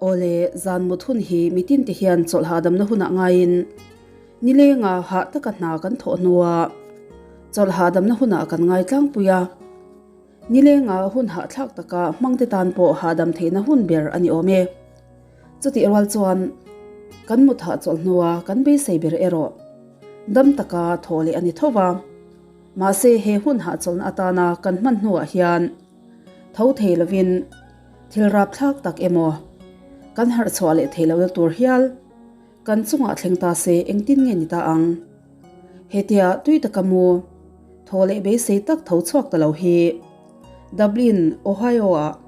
Awle, zan mut hun hi mitin te hian chawlh hahdamna hunah ngaiin nilenga hah taka hna kan thawh hnua chawlh hahdamna hunah kan ngai tlangpui a. Nilenga hun hahthlak taka hmangte tan pawh hahdam theihna hun ber a ni awm e. Chutih rual chuan kan mut hahchawlh hnua kan beisei ber erawh dam taka thawh leh a ni tho va. Mahse he hun hahchawlhna atana kan hman hnuah hian tho thei lovin thil rapthlak tak emaw kan harh chhuah leh theih lohna tur hial kan chungah thleng ta se engtin nge ni ta ang? Hetia tui taka mu thaw leh beisei tak tho chhuak ta lo hi Dublin, Ohio-ah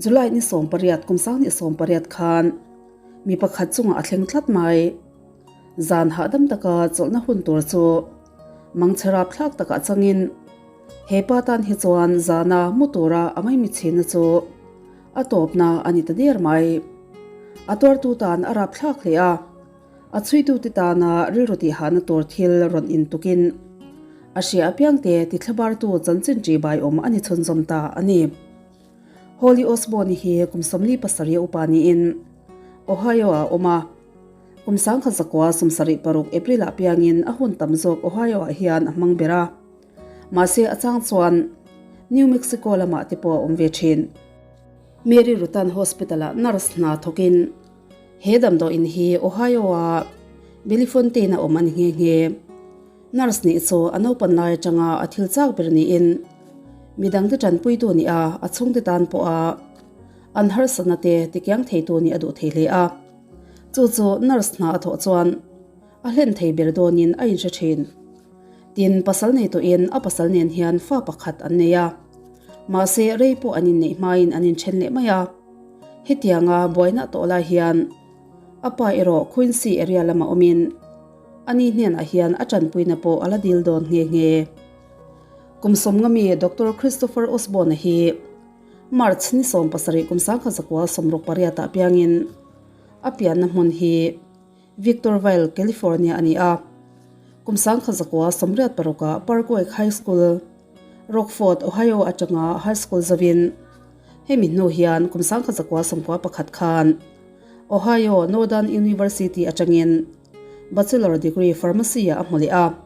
July ni 18 kum 2018 khan mi pakhat chungah a thleng tlat mai. Zan hahdam taka chawlhna hun tur chu mangchhe rapthlak takah changin he pa tan hi chuan zana mu tura a maimichhina chu a tawpna a ni ta der mai. A tuartu tan a rapthlak hle a, a chhuitute tana rilru tihhahna tur thil rawn intukin a hria apiangte tithlabartu chanchin ṭihbai awm a ni chhunzawm ta a ni. Holly Osborne hi kum 47 upa niin Ohio-ah a awm a. Kum 1976 April-ah piangin a hun tam zawk Ohio-ah hian a hmang ber a. Mahse a chang chuan New Mexico lamah te pawh a awm ve thin. Mary Rutan Hospital-ah nurse hna thawkin he damdawiin hi Ohio-a Bellefontaine-a awm a ni nghe nghe. Nurse nih chu a naupan lai atanga a thil chak ber niin midangte tanpuitu nih a, a chhungte tan pawha an harsatna te tikiang theitu nih a duh thei hle a. Chu chu nurse hna a thawh chuan a hlen thei ber dawnin a inhre thin. Tin, pasal nei tawhin a pasal nen hian fa pakhat an nei a. Mahse, rei pawh an inneih hmain an inthen leh mai a. Hetianga buaina tawh lai hian a pa erawh Quincy area lamah awmin, Ani hnenah hian a tanpuina pawh a la dil dawn nghe nghe. Kum sawmngami Doctor Christopher Osborne-a hi March ni 17 kum 1968 ah piangin a pianna hmun hi Victorville, California a ni a. Kum 1986 ah Parkway High School, Rockford, Ohio atanga high school zovin hemi hnu hian kum 1991 khan Ohio Northern University atangin Bachelor degree Pharmacy ah a hmu leh a.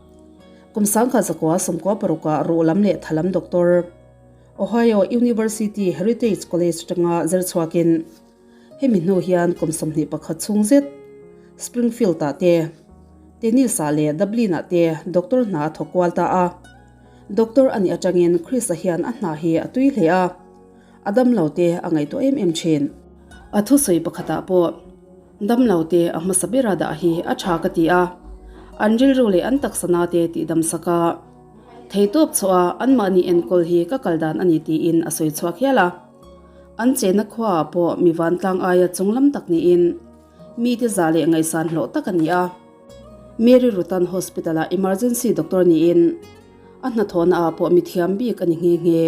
Kum 1996 ah ruh lam leh tha lam doctor, Ohio University Heritage College atanga zir chhuakin hemi hnu hian kum 21 chhung zet Springfield ah te, Tennis ah leh Dublin ah te doctor hna a thawk kual ta a. Doctor a nih atangin Chris-a hian a hna hi a tui hle a, a damlo te a ngaihtuah em em thin. A thusawi pakhatah pawh Damlo te a hmasa bera dah hi a tha ka ti a, an rilru leh an taksana te tih damsak a, theitawp chhuah a anmahni enkawl hi ka kal dan a ni tiin a sawi chhuak hial a. An chenna khuaah pawh mi vantlang aia chunglam tak niin mite zah leh ngaihsan hlawh tak a ni a. Mary Rutan Hospital-ah emergency doctor niin a hnathawhna ah pawh mithiam bik a ni nghe nghe.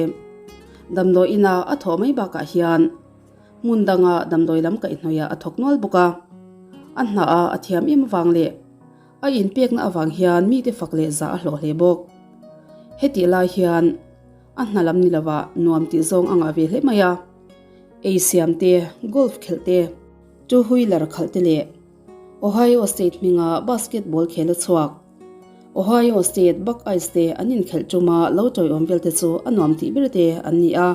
Damdawi ina a thawh mai bakah hian Hmun danga damdawi lam kaihhnawihah a thawk nual bawk a, a hna a a thiam em avang leh a inpekna avang hian mite fak leh zah a hlawh hle bawk. Hetih lai hian a hna lam ni lovah nuam tih zawng a ngah ve hle mai a, ei siam te, golf khelh te, two wheeler khalh te leh Ohio State hminga basketball khel a chhuak. Ohio State Buckeyes te an inkhelh tuma lo tawiawm vel te chu a nuam tih ber te an ni a.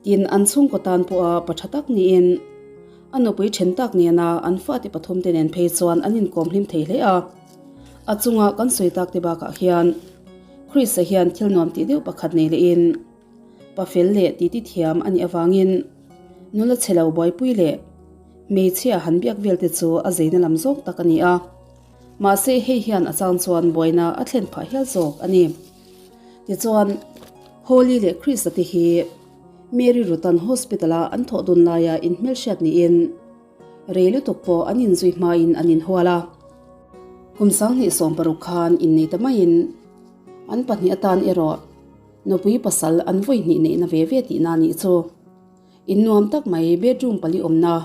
Tin, an chhungkaw tan pawha pa tha tak niin a nupui then tak nena an fate pathumte nen phei chuan an inkawm hlim thei hle a. A chunga kan sawi tak te bakah hian Chris-a hian thil nuam tih deuh pakhat nei lehin pa fel leh titi thiam a nih avangin nula chhe lo buaipui leh hmeichhia han biak vel te chu a zeina lam zawk tak a ni a. Mahse hei hian a chang chuan buaina a thlen phah hial zawk a ni. Tichuan, Holly leh Chris-a te hi Mary Rutan Hospital-a an thawh dun laia inhmelhriat niin rei lutuk pawh an inzui hmain an inhual a. Kum 2016 khan innei ta maiin an pahnih atan erawh nupui pasal an vawi hnih neihna ve ve tihna a nih chu. In nuam tak mai bedroom pali awmna,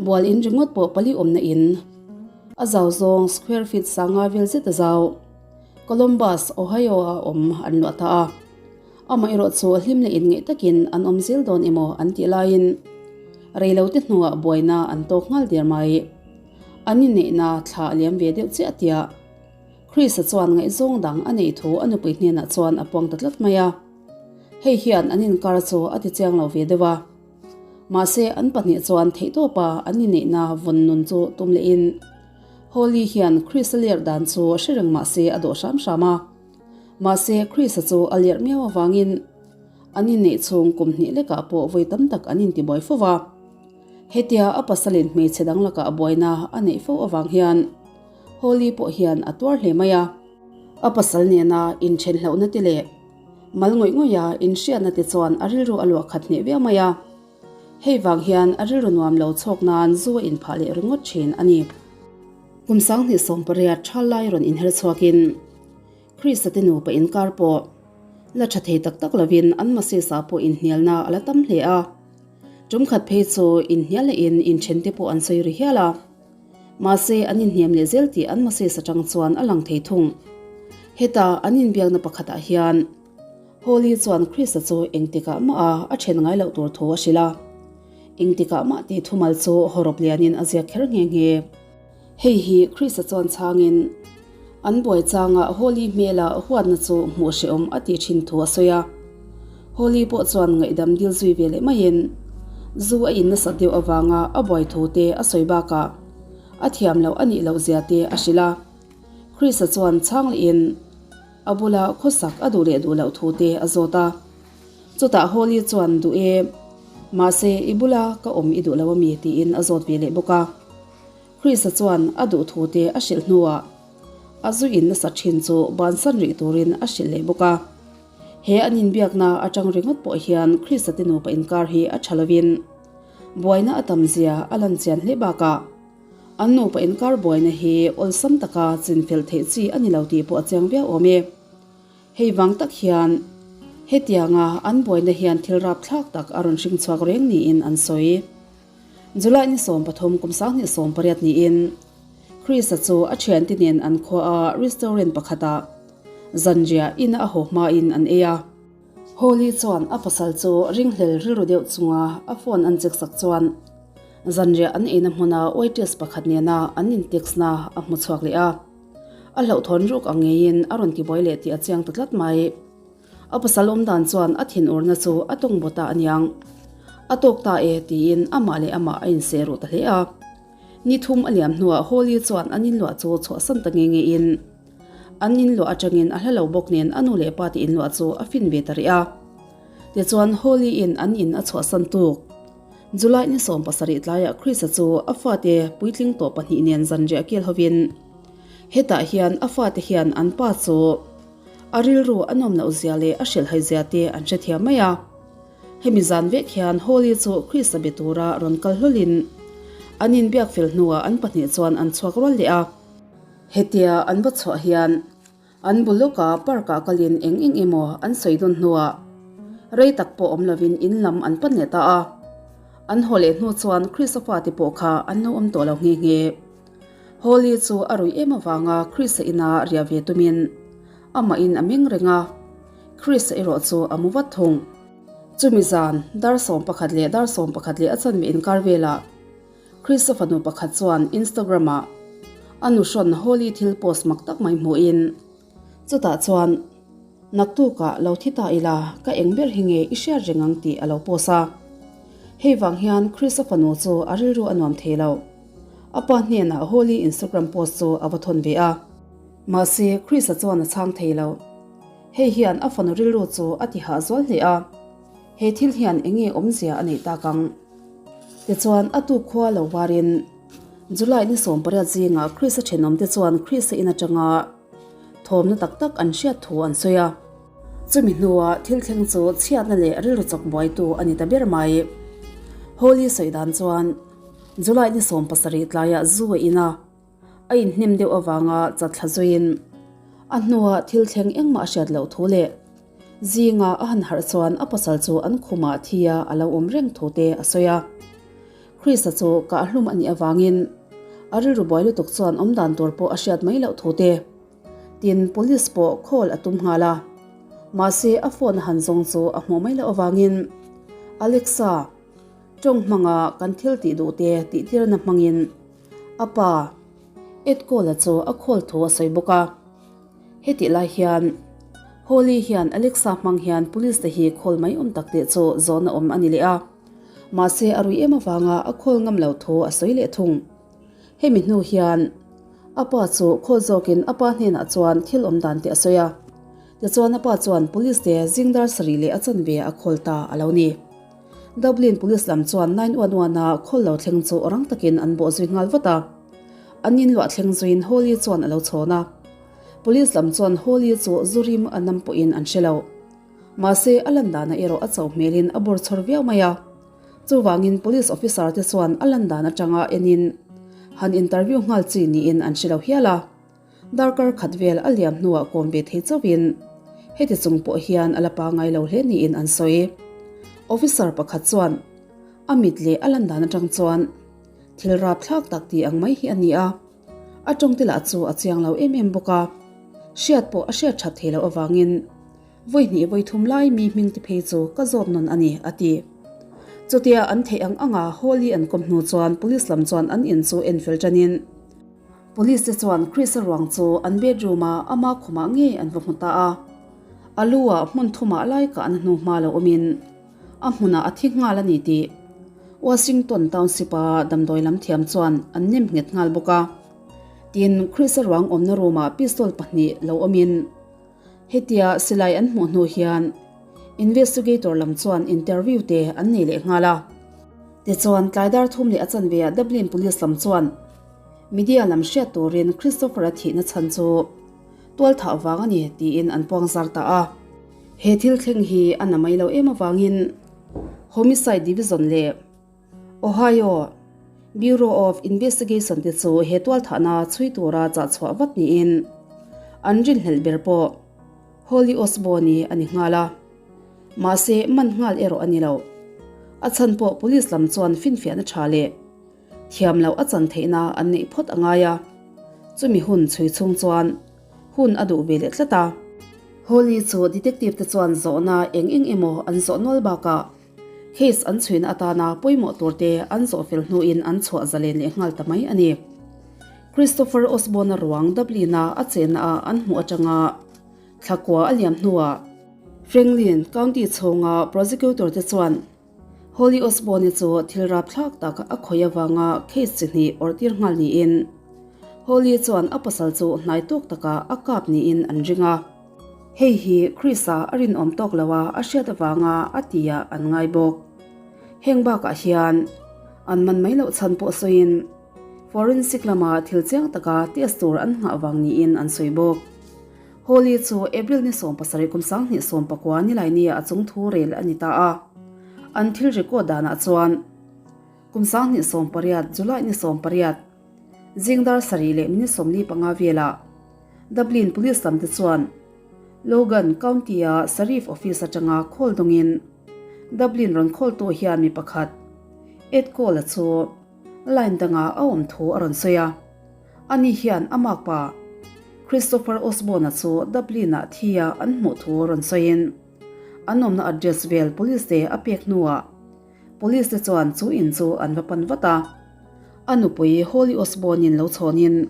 bual in ringawt pawh pali awmna in, a zau zawng square feet sanga vel zet a zau. Columbus, Ohio ah awm an luah ta a. Amaherawhchu hlim leh inngeih takin an awm zel dawn emaw an tih laiin Reilote hnuah buaina an tawk nghal der mai. An inneihna thla a liam ve deuh chiah tiah Chris-a chuan ngaihzawng dang a neih thu a nupui hnenah chuan a puang ta tlat mai a. Hei hian an inkar chu a ti chiang lo ve deuh a. Mahse an pahnih chuan theihtawpa an inneihna vawn nun chu tum lehin Holly hian Chris-a lerh dan chu hre reng mah se a dawh hram hram a. Mahse Chris-a chu a lerh miau avangin an inneih chhung kum hnih lekah pawh vawi tam tak an intibuai fo va. Hetia a pasalin hmeichhe dang lakah buaina a neih fo avang hian Holly pawh hian a tuar hle mai a. A pasal nena inthen hlauhna te leh mal ngawih ngawiha inhriatna te chuan a rilru a luah khat hneh viau mai a. Hei vang hian a rilru nuam lo chhawk nan zu a inphah leh ringawt thin a ni. Kum 2018 thal lai rawn inher chhuakin Krista te nupa inkar pawh la tha thei tak tak lovin an masisa pawh inhnialna a la tam hle a. Tum khat phei chu inhnial lehin inthen te pawh an sawi ri hial a. Mahse an inhniam leh zel tih an masisa tang chuan a lang thei thung. Heta an inbiakna pakhatah hian Holly chuan Krista chu engtikah mah a a then ngai loh tur thu a hrilh a. Engtikah mah tih thumal chu hawrawp lianin a ziak kher nghe nghe. Hei hi Krista chuan chhangin an buai changa Holly hmela huatna chu hmuh hrehawm a tih thin thu a sawi a. Holly pawh chuan ngaihdam dil zui ve leh maiin zu a in nasat deuh avanga a buai thu te a sawi bakah a thiam loh a nih loh zia te a hrilh a. Krista chuan chhang lehin A bula khawsak a duh leh duh loh thu te a zawt a. Chutah Holly chuan duh e, mahse i bula ka awm i duh lo ami tiin a zawt ve leh bawk a. Chris-a chuan a duh thu te a hrilh hnuah a zu in nasa thin chu bansan rih turin a hrilh leh bawk a. He an inbiakna atang ringawt pawh hian Chris-a te nupa inkar hi a tha lovin buaina a tam zia a lan chian hle bakah An nupa inkar buaina hi awlsam taka chinfel theih chi a ni lo tih pawh a chiang viau awm e. Hei vang tak hian hetianga an buaina hian thil rapthlak tak a rawn hring chhuak reng niin an sawi. July ni 13 kum 2018 niin Chris-a chu a thiante nen an khuaa restaurant pakhatah zanriah ina a haw hmain an ei a. Holly chuan a pasal chu ringhlel rilru deuh chunga a phone an check sak chuan Zanriah an eina hmuna waitress pakhat nena an in-text na a hmu chhuak leh a. A hlauhthawn ruk ang ngeiin a rawn tibuai leh tih a chiang ta tlat mai. A pasal awm dan chuan a thinurna chu a tawng baw ta aniang. A tawk ta e tiin amah leh amah a inseh ruh ta hle a. Ni thum a liam hnuah Holly chuan an inluah chu chhuahsan ta nge ngein an inluah atangin a hla lo bawk nen a nu leh pa te inluah chu a fin ve ta rih a. Tichuan Holly-in an in a chhuahsan tuk. July ni 17 tlaiah Chris-a chu a fate puitling tawh pahnih nen zanriah kil hovin hetah hian a fate hian an pa chu a rilru a nawm loh zia leh a hrilhhai zia te an hrethiam mai a. Hemi zan vek hian Holly chu Chris-a be tura rawn kal hlawlin an inbiak fel hnuah an pahnih chuan an chhuak rual leh a. Hetia an va chhuah hian An bul lawka park ah kalin eng eng emaw an sawi dawn hnuah rei tak pawh awm lovin in lam an pan leh ta a. An haw leh hnu chuan Christopher te pawh kha an lo awm tawh lo nghe nghe. Holly chu a ruih em avanga Chris-a ina riah ve tumin amahin a meng reng a, Chris-a erawh chu a mu vat thung. Chumi zan dar 11 leh dar 11 leh a chanve inkar velah Krista fanu pakhat chuan Instagram ah a nuhrawn Holly thil post mak tak mai hmuhin, chutah chuan Naktukah lo thi ta ila ka eng ber hi nge i hriat reng ang tih a lo post a. Hei vang hian Krista fanu chu a rilru a nuam thei lo. A pa hnenah Holly Instagram post chu a va thawn ve a. Mahse Krista chuan a chhang thei lo. Hei hian a fanu rilru chu a ti hah zual hle a. He thil hian eng nge awmzia a neih tak ang? Tichuan, a tuk khua lo varin July ni 18 zingah Krista thenawmte chuan Krista in atanga thawmna tak tak an hriat thu an sawi a. Chumi hnuah thil thleng chu chhiatna leh rilru chawk buaitu a ni ta ber mai. Holly sawi dan chuan July ni 17 tlaiah zu a in a. A inhnem deuh avanga chatthla zuiin a hnua thil thleng engmah a hriat loh thu leh zinga a han harh chuan a pasal chu an khumah thia a lo awm reng thu te a sawi a. Krista chu kah hlum a nih avangin a rilru buai lutuk chuan awm dan tur pawh a hriat mai loh thu te tin police pawh call a tum nghal a. Mahse a phone a han zawng chu a hmuh mai loh avangin Alexa! Tawng hmanga kan thil tih duh te tih tirna hmangin a pa Ed Cole-a chu a call thu a sawi bawk a. Hetih lai hian Holly hian Alexa hmang hian police te hi call mai awm tak tih chu zawhna awm a ni leh a. Mahse a rui em avanga a call ngam lo thu a sawi leh thung. Hemi hnu hian a pa chu call zawkin a pa hnenah chuan thil awm dan te a sawi a. Tichuan a pa chuan police te zingdar sarih leh a chanve a call ta a lo ni. Dublin Police lam chuan 911 a call lo thleng chu rang takin an bawh zui nghal vat a. An inluah thleng zuiin Holly chuan a lo chhawn a. Police lam chuan Holly chu zu rim a nam pawhin an hre lo. Mahse, a lan danah erawh a cho hmelin a bawr chhawr viau mai a. Chuvangin Police officer te chuan a lan dan atanga enin han interview nghal chi niin an hre lo hial a. Darkar khat vel a liam hnuah kawm ve thei chauhin heti chung pawh hian a la pangai lo hle niin an sawi. Officer pakhat chuan a mit leh a lan dan atang chuan thil rapthlak tak ti ang mai hi a ni a, a tawngte lah chu a chiang lo em em bawk a, hriat pawh a hriat that thei loh avangin vawi hnih vawi thum lai mi hming te phei chu ka zawt nawn a ni, a ti. Chutia an theih ang anga Holly an kawm hnu chuan police lam chuan an in chu en fel tanin, Police te chuan Chris-a ruang chu an bedroom-a ama khumah ngei an va hmu ta a. A lu-ah hmun thumah lai kahna hnu hma lo awmin a hmunah a thi nghal a ni tih Washington Township-a damdawi lam thiam chuan an nem nghet nghal bawk a. Tin, Chris-a ruang awmna room-ah pistol pahnih lo awmin hetia silai an hmuh hnu hian investigator lam chuan interview te an nei leh nghal a. Tichuan, tlai dar thum leh a chanve-ah Dublin Police lam chuan Media lam hriat turin Christopher-a thihna chhan chu tualthah vang a ni tiin an puang zar ta a. He thil thleng hi a na mai lo em avangin Homicide Division leh Ohio Bureau of Investigation te chu he tualthahna chhui tura chah chhuah vat niin an rinhlelh ber pawh Holly Osborne-i a ni nghal a. Mahse man nghal erawh a ni lo. A chhan pawh police lam chuan finfiahna tha leh Thiam loh a chan theihna an neih phawt a ngai a, chumi hun chhui chhung chuan hun a duh ve leh tlat a. Holly chu detective te chuan zawhna eng eng emaw an zawh nual bakah case an chhuina atana pawimawh tur te an zawh fel hnuin an chhuah zalen leh nghal ta mai a ni. Christopher Osborne-a ruang Dublin-a a chenna ah an hmuh atanga thlakua a liam hnuah Franklin County chhunga prosecutor te chuan Holly Osborne chu thil rapthlak tak a khawih avanga case chi hnih awrh tir nghal niin Holly chuan a pasal chu hnai tawk takah a kap niin an ring a. Hei hi Chris-a a rinawm tawk lo a a hriat avanga a tihah an ngai bawk. Heng bakah hian an man mai loh chhan pawh sawiin forensic lama thil chiang taka test tur an nghah vang niin an sawi bawk. Holly chu April ni 17 kum 2019 nilai nia a chung thu rel a ni ta a. An thil record danah chuan kum 2018 July ni 18 zingdar sarih leh minute 45 velah Dublin Police lam te chuan Logan County-a Sheriff Office atanga call dawngin Dublin rawn call tu hian mi pakhat Ed Cole-a chu line dangah a awm thu a rawn sawi a. Ani hian a makpa Christopher Osborne-a chu Dublin-ah thi-a an hmuh thu rawn sawiin, an awmna address vel police te a pek hnuah police te chuan chu in chu an va pan vat a. A nupui Holly Osborne-in lo chhawnin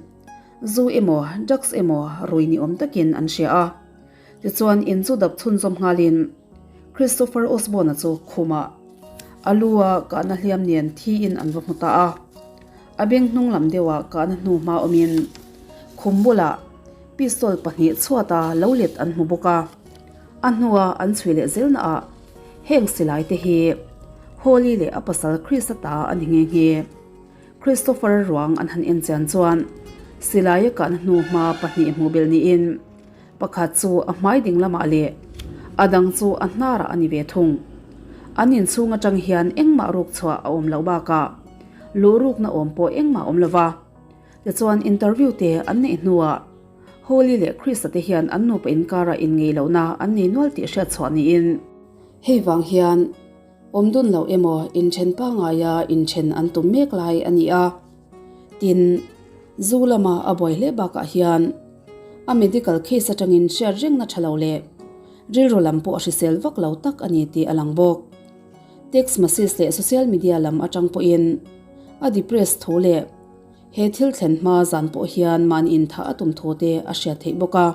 zu emaw drugs emaw rui ni awm takin an hria a. Tichuan in chu dap chhunzawm nghalin Christopher Osborne-a chu khumah a lu-a kahna hliam nen thiin an va hmu ta a. A beng hnung lam deuhah kahna hnu hma awmin khum bulah pistol pahnih chhuata lo let an hmu bawk a. A hnua an chhui leh zelnaah heng silai te hi Holly leh a pasal Chris-a ta a ni nghe nghe. Christopher ruang an han en chian chuan silaia kahna hnu hma pahnih hmuh belh niin Pakhat chu a hmai ding lamah leh a dang chu a hnarah a ni ve thung. An inchhung atang hian engmah ruk chhuah a awm loh bakah luh rukna awm pawh engmah a awm lo va. Tichuan interview te an neih hnuah Holly leh Chris-a te hian an nupa inkarah inngei lohna an nei nual tih hriat chhuah niin hei vang hian awm dun loh emaw inthen pangaia inthen an tum mek lai a ni a. Tin, zu lama a buai hle bakah hian a medical case atangin hriat rengna tha lo leh rilru lam pawh a hrisel vak lo tak a ni tih a lang bawk. Text message leh social media lam atang pawhin a depress thu leh he thil thlen hma zan pawh hian mahni inthah a tum thu te a hriat theih bawk a.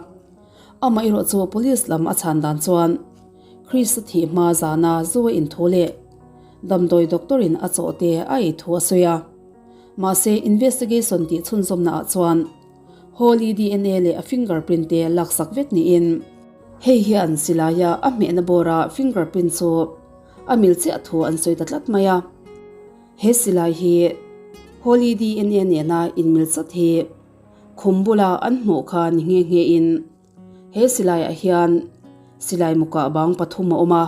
Amaherawh chu police lam a chhan dan chuan Chris-a thih hma zana zu a inthu leh damdawi doctor in a chawh te a ei thu a sawi a. Mahse investigation tih chhunzawmna ah chuan Holly DNA leh a fingerprint te laksak vek niin hei hian silaia a hmehna bawra fingerprint chu a mil chiah thu an sawi ta tlat mai a. He silai hi Holly DNA nena inmil chat hi khum bula an hmuh kha ni nghe nghe in he silaiah hian silai mu kah bang pathum a awm a.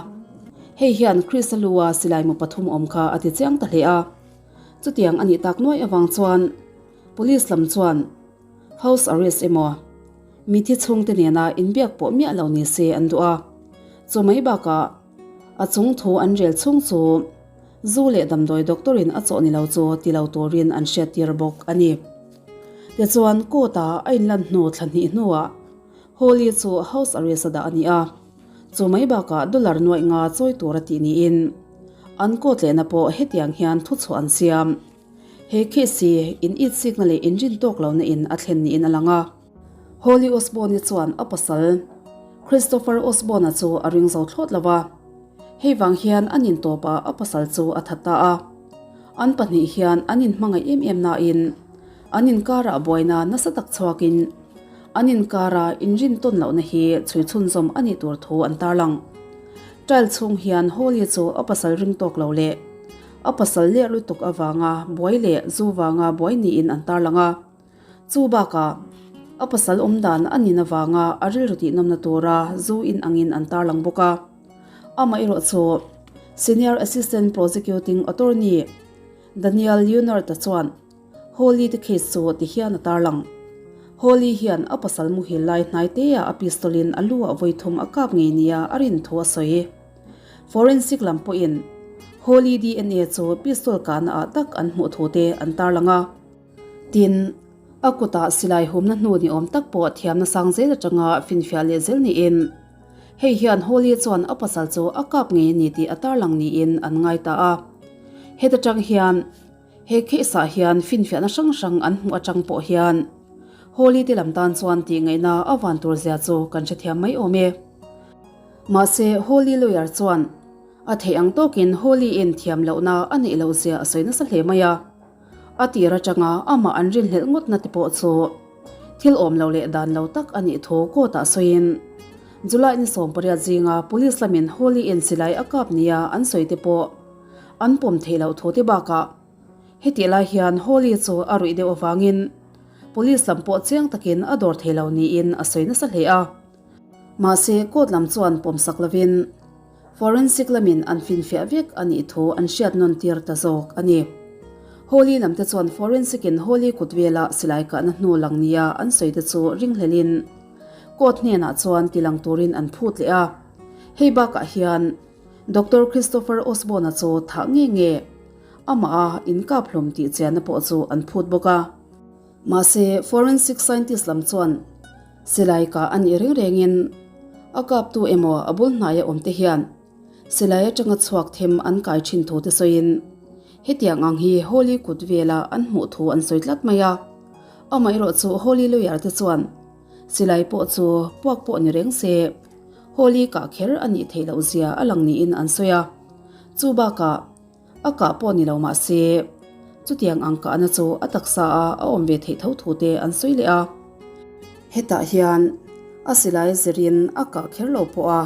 Hei hian Krista lua silai mu pathum awm kha a ti chiang ta hle a. Chutiang a nih tak nuai avang chuan Police lam chuan house arrest emaw mithi chhungte nena inbiak pawh miah lo ni se an duh a. Chu mai bakah a chung thu an rel chhung chu zu leh damdawi doctor in a chawh ni lo chu ti lo turin an hriattir bawk a ni. Tichuan court a a inlan hnu thla hnih hnuah Holly chu house arrest a dah a ni a. Chu mai bakah dollar nuaih nga chawi tur a tih niin an court lehna pawh hetiang hian thuchhuah an siam. He case hi in itsikna leh inrin tawk lohna in a thlen niin a lang a. Holly Osborne-i chuan a pasal Christopher Osborne-a chu a ring zo thlawt lo a. Hei vang hian an intawpah a pasal chu a that ta a. An pahnih hian an inhmangaih em em nain an inkarah buaina nasa tak chhuakin an inkara inrin tawn lohna hi chhui chhunzawm a nih tur thu an tarlang. Trial chhung hian Holly chu a pasal ring tawk lo leh A pasal leh lutuk avanga buai leh zu vanga buai niin an tarlang a. Chu bakah, a pasal awm dan a nin avanga a rilru tihnawmna tura zu in angin an tarlang bawk a. Amaherawh chu, Senior Assistant Prosecuting Attorney Daniel Leonard-a chuan Holly te case chu ti hian a tarlang. Holly hian a pasal muhil lai hnai teah a pistol in a lu ah vawi thum a kap ngei nia a rin thu a sawi. Forensic lam pawhin Holly DNA chu pistol kahna ah tak an hmuh thu te an tarlang a. Tin, a kutah silai humna hnu ni awm tak pawh thiamna sang zel atanga finfiah leh zel niin hei hian Holly chuan a pasal chu a kap ngei a ni tih a tarlang niin an ngai ta a. Heta tang hian He case ah hian finfiahna hrang hrang an hmuh atang pawh hian Holly te lam tan chuan tih ngaihna a van tur zia chu kan hrethiam mai awm e. Mahse Holly lawyer chuan a theih ang tawkin Holly in thiam lohna a neih loh zia a sawi nasa hle mai a. A tir atanga amah an rinhlelh ngawtna te pawh chu thil awm lo leh dan lo tak a nih thu court ah sawiin July ni 18 zinga police lamin Holly in silai a kap nia an sawi te pawh An pawm theih loh thu te bakah hetih lai hian Holly chu a ruih deuh avangin Police lam pawh chiang takin a dawr thei lo niin a sawi nasa hle a. Mahse court lam chuan pawmsak lovin forensic lamin an finfiah vek a nih thu an hriat nawn tir ta zawk a ni. Holly lam te chuan forensic in Holly kut vela silai kahna hnu lang nia an sawi te chu ringhlelin court hnenah chuan tilang turin an phut leh a. Hei bakah hian Doctor Christopher Osborne-a chu thah nge nge amah a inkap hlawm tih chianna pawh chu an phut bawk a. Mahse, forensic scientist lam chuan silai kah a nih reng rengin a kaptu emaw a bul hnaia awm te hian silai atanga chhuak them an kai thin thu te sawiin hetiang ang hi Holy kut vela an hmuh thu an sawi tlat mai a. Amaherawh chu Holy lawyer te chuan silai pawh chu puak pawh ni reng se, Holi kah kher a nih theih loh zia a lang niin an sawi a, chu bakah a kah pawh ni lo mah se chutiang ang kahna chu a taksa a a awm ve theih tho thu te an sawi leh a. Hetah hian a silai zirin a kah kher lo pawh a,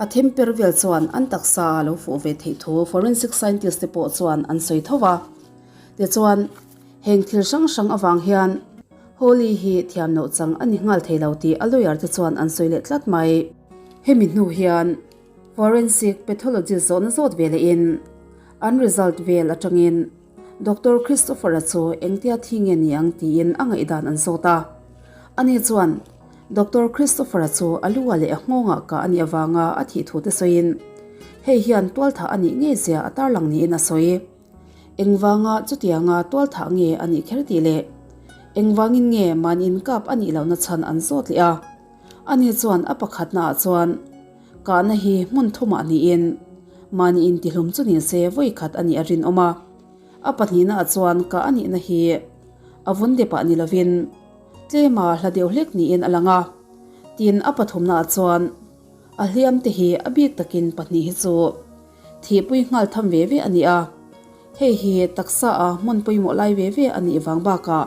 a them per vel chuan an taksa a lo fuh ve theih thu forensic scientist te pawh chuan an sawi tho a. Tichuan heng thil hrang hrang avang hian Holly hi thiam loh chang a ni nghal thei lo tih a lawyer te chuan an sawi leh tlat mai. Hemi hnu hian forensic pathologist zawhna zawt ve lehin an result vel atangin Doctor Christopher-a chu engtia thi nge ni ang tiin a ngaihdan an zawt a. Ani chuan Doctor Christopher-a chu a lu-ah leh a nghawngah kah a nih avanga a thih thu te sawiin hei hian tualthah a nih ngei zia a tarlang niin a sawi. Engvanga chutianga tualthah nge a nih kher tih leh engvangin nge mahni inkap a nih lohna chhan an zawt leh a. Ani chuan a pakhatnaah chuan kahna hi hmun thumah niin Mahni intihlum chu ni se vawi khat a nih a rinawm a. A pahnihnaah chuan kah a nihna hi a vun depah ni lovin tlema hla deuh hlek niin a lang a. Tin, a pathumnaah chuan a hliam te hi a bik takin pahnih hi chu thihpui nghal tham ve ve a ni a. Hei hi taksa a hmun pawimawh lai ve ve a nih vang bakah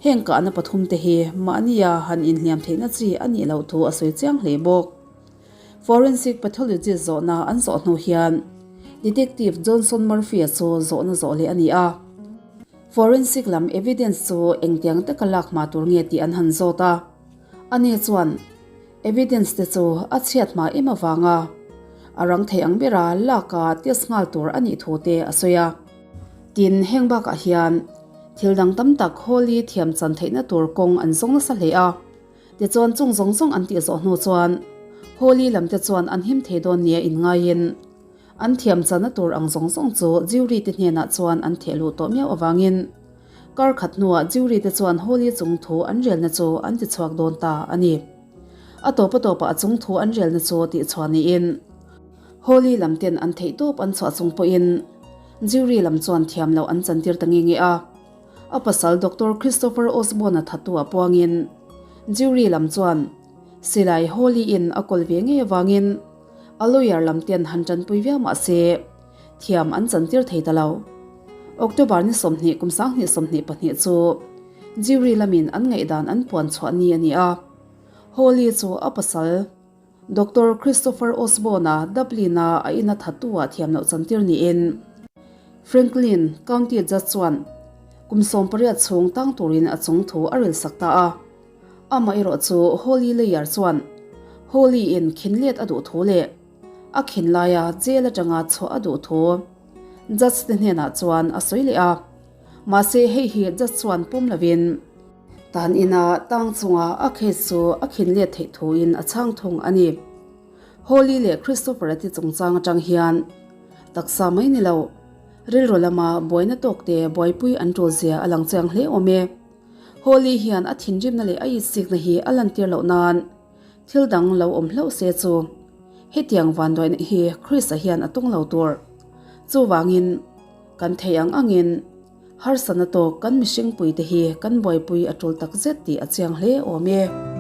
heng kahna pathum te hi mahnia han inhliam theihna chi a nih loh thu a sawi chiang hle bawk. Forensic pathologist zawhna an zawh hnu hian Detective Johnson Murphy-a chu zawhna zawh leh a ni a. Forensic lam evidence chu engtiang taka lak hma tur nge tih an han zawt a. Ani chuan evidence te chu a chhiat hma em avanga a rang thei ang bera laka test nghal tur a nih thu te a sawi a. Tin, heng bakah hian thil dang tam tak Holi thiam chan theihna tur kawng an zawng nasa hle a. Tichuan chung zawng zawng an tih zawh hnu chuan Holi lam te chuan an him thei dawn nia inngaiin an thiam channa tur ang zawng zawng chu Jury te hnenah chuan an theh luh tawh miau avangin kar khat hnuah Jury te chuan Holi chung thu an relna chu an ti chhuak dawn ta a ni. A tawp a tawpah a chung thu an relna chu tihchhuah niin Holi lam ten an theih tawp an chhuah chung pawhin Jury lam chuan thiam loh an chantir ta nge nge a. A pasal Doctor Christopher Osborne-a thattu ah puangin jury lam chuan silai Holly-in a kawl ve ngei avangin a lawyer lam ten han tanpui viau mah se thiam an chantir thei ta lo. October ni 20 kum 2022 chu jury lamin an ngaihdan an puan chhuah ni a ni a, Holly chu a pasal Doctor Christopher Osborne-a Dublin-a a ina thattu-ah thiam loh chantir niin Franklin County Judge chuan kum 18 chhung tang turin a chung thu a rilsak ta a. Amaherawh chu Holly Layer chuan Holly-in khinlet a duh thu leh a khin laia jail atanga chhuah a duh thu Judge te hnenah chuan a sawi leh a. Mahse hei hi Judge chuan pawm lovin Tan ina tang chunga a case chu a khin let theih thuin a chhang thung a ni. Holly leh Christopher-a te chungchang atang hian taksa mai ni lo, rilru lama buaina tawkte buaipui an tul zia a lang chiang hle awm e. Holly hian a thinrimna leh a itsikna hi a lantir loh nan thil dang lo awm hlauh se chu hetiang vanduaina hi Chris-a hian a tawng lo tur. Chuvangin kan thei ang angin. Harsatna tawk kan mihringpuite hi kan buaipui a tul takzet tih a chiang hle awm e.